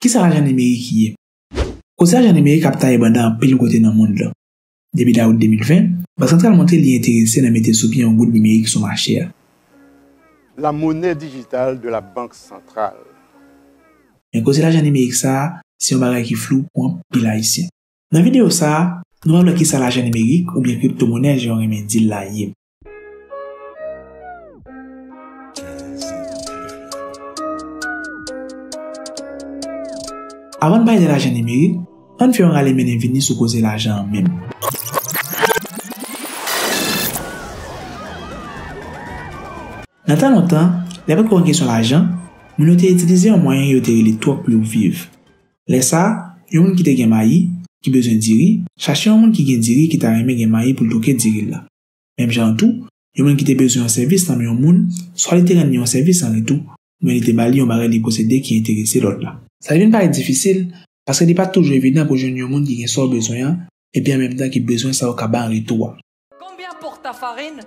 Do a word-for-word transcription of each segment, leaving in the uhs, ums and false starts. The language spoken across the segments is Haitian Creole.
Kisa lajan nimerik ye? Koze lajan nimerik ap taye banda anpil kote nan mond lan. Depi dawout de mil ven, Bank Santral montre li enterese nan mete sou pye yon goud nimerik sou mache a. La monnaie digitale de la Banque Centrale. Men koze lajan nimerik sa a, se yon bagay ki flou pou anpil Ayisyen. Nan videyo sa a, nou pral wè kisa lajan nimerik oubyen kriptomonè jan yo renmen di l la ye. Avan n pale de lajan nimerik, ann fè yon rale mennen vini sou koze lajan an menm. Nan tan lontan, lè pa t ko gen kesyon lajan, moun yo te itilize yon mwayen yo te rele twòk pou yo viv. Lè sa a, yon moun ki te gen mayi, ki bezwen diri, chache yon moun ki gen diri ki ta renmen gen mayi pou l twoke diri l la. Menm jan an tou, yon moun ki te bezwen yon sèvis nan men yon moun, swa li te rann li yon sèvis an retou, oubyen li te ba li yon bagay li posede ki enterese lòt la. Sa te vin parèt difisil, paske li pa t toujou evidan pou jwenn yon moun ki gen sa w bezwen an, epi an menm tan ki bezwen sa yo ka bay an retou a. Combien pour ta farine?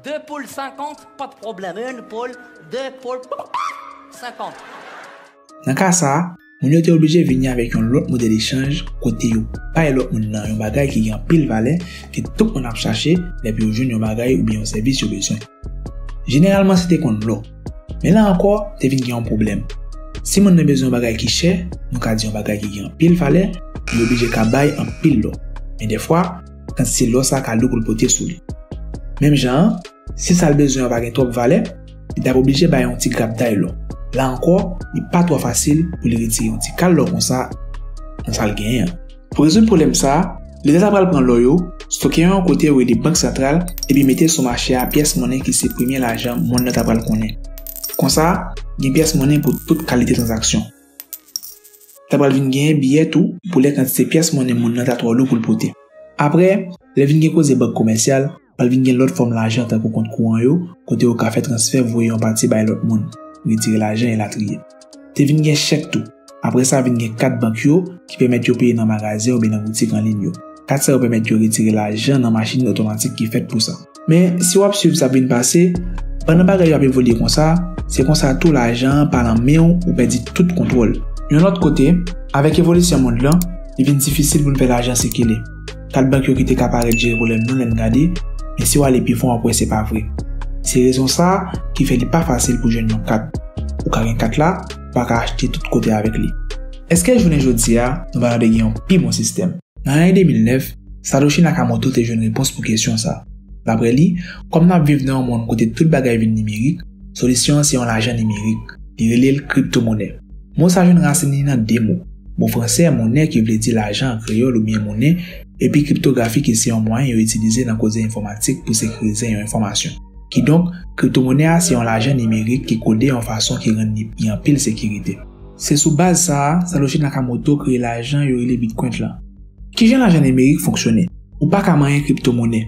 Deux poules cinquante, pas de problème. Une poule, deux poules, cinquante. Nan ka sa a, moun yo te oblije vini avèk yon lòt modèl echanj kote yo bay lòt moun nan yon bagay ki gen anpil valè ke tout moun ap chache lè pou yo jwenn yon bagay oubyen yon sèvis yo bezwen. Jeneralman, se te konn lò. Men la ankò, te vin gen yon pwoblèm. Si moun nan bezwen yon bagay ki chè, nou ka di yon bagay ki gen anpil valè, li oblije ka bay anpil lò. Men dèfwa, kantite lò sa a ka lou pou l pote sou li. Menm jan an, si sa l bezwen an pa gen twòp valè, li t ap oblije bay yon ti grapday lò. La ankò, li pa twò fasil pou li retire yon ti kal lò konsa nan sa l genyen an. Pou rezoud pwoblèm sa a, Leta ta pral pran lò yo, stoke yo yon kote yo rele Bank Santral, epi mete l sou mache a pyès monnen ki se premye lajan mond lan ta pral konnen. Konsa, gen pyès monnen pou tout kalite tranzaksyon. Ta pral vin genyen biyè tou pou lè kantite pyès monnen mond lan ta twò lou pou l pote. Apre, lè vin gen koze bank komèsyal, pral vin gen lòt fòm lajan tankou kont kouran yo, kote yo ka fè transfè voye yon pati bay lòt moun, retire lajan elatriye. Te vin gen chèk tou. Apre sa vin gen kat bank yo ki pèmèt yo peye nan magazen oubyen nan boutik an liy yo. Kat sa yo pèmèt yo retire lajan nan machin otomatik ki fèt pou sa. Men, si w ap swiv sa k vin pase, pandan bagay yo ap evolye konsa, se konsa tou lajan an pa nan men w, ou pèdi tout kontwòl. Yon lòt kote, avèk evolisyon mond lan, li vin difisil pou n fè lajan sikile. Kat bank yo ki te ka parèt jere pwoblèm nan lè n gade, men si w ale pi fon w ap wè se pa vre. Se rezon sa a ki fè li pa fasil pou jwenn yon kat. Ou ka gen kat la, ou pa ka achte tout kote avèk li. Èske jounen jodi a, nou pa tande gen yon pi bon sistèm? Nan lane de mil nèf, Satoshi Nakamoto te jwenn repons pou kesyon sa a. Dapre li, kòm n ap viv nan yon mond kote tout bagay vin nimerik, solisyon an se yon lajan nimerik. Li rele l kriptomonè. Mo sa jwenn rasin li nan de mo. Mo fransè, monnaie, ki vle di lajan an kreyòl oubyen monnen, epi kriptografi ki se yon mwayen yo itilize nan koze enfòmatik pou sekirize yon enfòmasyon. Kidonk, kriptomonè a se yon lajan nimerik ki kode yon fason ki rann li gen anpil sekirite. Se sou baz sa a, Satoshi Nakamoto kreye lajan yo rele Bitcoin lan. Kijan lajan nimerik fonksyone? Ou pa ka manyen kriptomonè.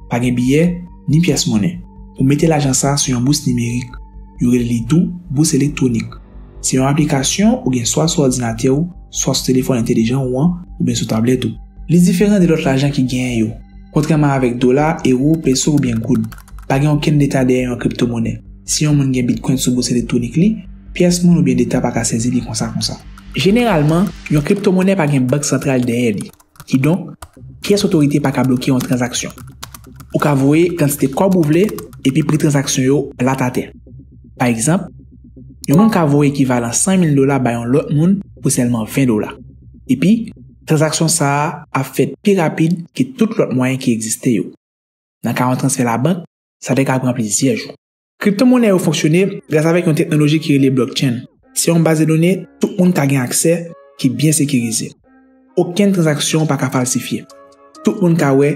Pa gen biyè, ni pyès monnen. Ou mete lajan sa a sou yon bous nimerik. Yo rele li tou bous elektwonik. Se yon aplikasyon ou gen swa sou òdinatè w, swa sou telefòn entelijan ou an, oubyen sou tablèt ou. Li diferan de lòt lajan ki genyen yo. Kontrèman avèk dola, ewo, peso oubyen goud, pa gen okenn leta dèyè yon kriptomonè. Si yon moun gen Bitcoin sou bous elektwonik li, pyès moun oubyen leta pa ka sezi li konsa konsa. Jeneralman, yon kriptomonè pa gen bank santral dèyè li. Kidonk, pyès otorite pa ka bloke yon tranzaksyon. Ou ka voye kantite kòb ou vle, epi pri tranzaksyon yo plat atè. Pa egzanp, yon moun ka voye ekivalan san mil dola bay yon lòt moun pou sèlman ven dola. Epi, tranzaksyon sa a ap fèt pi rapid ke tout lòt mwayen ki egziste yo. Nan ka yon transfè labank, sa te ka pran plizyè jou. Kriptomonè yo fonksyone gras avèk yon teknoloji ki rele blockchain. Se yon baz de done tout moun ka gen aksè, ki byen sekirize. Okenn tranzaksyon pa ka falsifye. Tout moun ka wè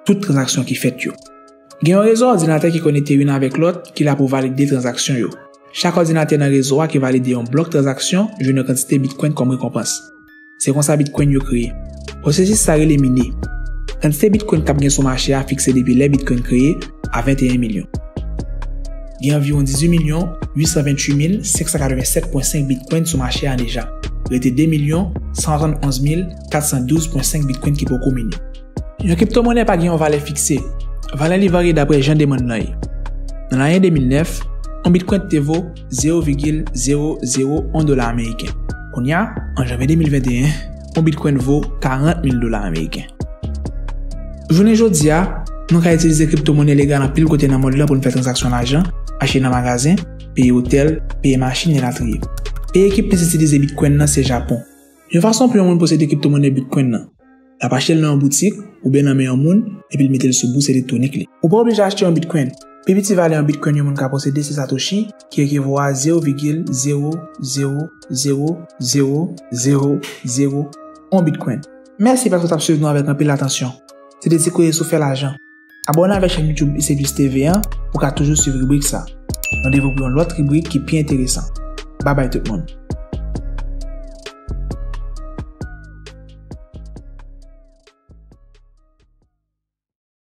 tout tranzaksyon ki fèt yo. Gen yon rezo òdinatè ki konekte youn avèk lòt ki la pou valide tranzaksyon yo. Chak òdinatè nan rezo a ki valide yon blòk tranzaksyon jwenn yon kantite Bitcoin kòm rekonpans. Se konsa Bitcoin yo kreye. Pwosesis sa rele mine. Kantite Bitcoin k ap gen sou mache a fikse depi lè Bitcoin kreye a venteyen milyon. Gen anviwon dizuit milyon uitsan ventuit mil senksan katrevensèt pwen senk Bitcoin sou mache a deja. Rete de milyon san swasannonz mil katsan douz pwen senk Bitcoin ki poko mine. Yon kriptomonè pa gen yon valè fikse. Valè li varye dapre jan demann lan ye. Nan lane de mil nèf, yon Bitcoin te vo zewo vigil zewo zewo yon dola ameriken. Kounye a, an janvye de mil venteyen, yon bitcoin vo karant mil dola ameriken. Jounen jodi a, nou ka itilize kriptomonnen legal anpil kote nan mond lan pou n fè tranzaksyon lajan, achte nan magazen, peye otèl, peye machin, elatriye. Peyi ki plis itilize bitcoin nan se Japon. Yon fason pou yon moun posede kriptomonnen bitcoin nan, l ap achte l nan yon boutik oubyen nan men yon moun, epi l mete l sou bous elektwonik li. Ou pa oblije achte yon bitcoin. Pi piti valè yon bitcoin yon moun ka posede se satoshi, ki ekivwa a zewo vigil zewo zewo zewo zewo zewo zewo yon bitcoin. Mèsi paske w t ap swiv nou avèk anpil atansyon. Se te Ti Koze sou fè lajan. Abòne avèk chèn YouTube Isebis T V an pou w ka toujou swiv ribrik sa. Randevou pou yon lòt ribrik ki pi enteresan. Babay tout moun.